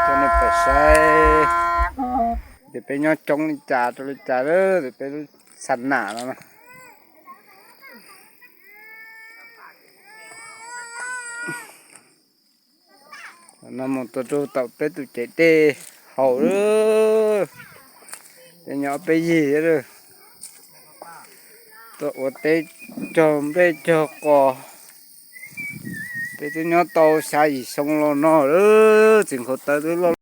Coj nej pais saib tias peb nyob coob li cas rau li cas lawm, tias peb lub xa nam no. No mus tuaj rau tom peb tus cev dej haus lawm. Peb nyob peb yig lawm, tuaj ua teb cog nplej cog qos. Peb twb nyob tau xya yim xyoo los no lawm, txiv nkhaus taw twb loj